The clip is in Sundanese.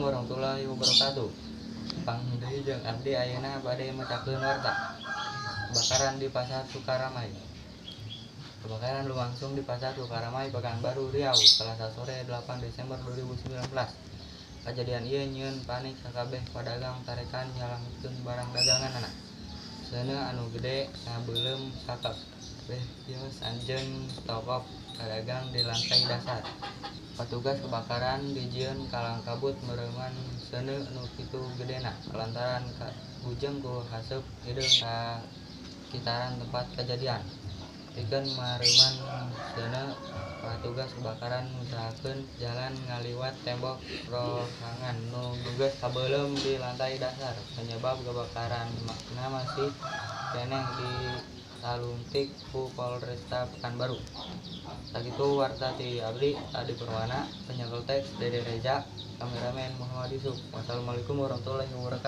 Warahmatullahi wabarakatuh. Panggih deui jeung abdi ayeuna bade macakeun warta. Kebakaran di Pasar Sukaramai. Kebakaran lumangsung di Pasar Sukaramai, Pekanbaru, Riau, Selasa sore 8 Desember 2019. Kajadian ieu nyieun panik sakabeh padagang tarekan nyalametkeun barang daganganana. Seuneu anu gede ngabeuleum sakabeh kios jeung toko padagang di lantai dasar. Patugas kebakaran dijieun kalangkabut meureuman seuneu nu kitu gedena lantaran kagujeng ku haseup hideung ka sakitaran tempat kajadian. Pikeun mareuman seuneu, patugas kebakaran ngusahakeun jalan ngaliwat tembok rohangan nu geus kabeuleum di lantai dasar. Penyebab kebakaranna masih keneh ditalungtik ku Polresta Pekanbaru. Sakitu warta ti abdi, Adi Purwana, penyekel teks Dede Reza, kameramen Muhammad Yusuf. Wassalamualaikum warahmatullahi wabarakatuh.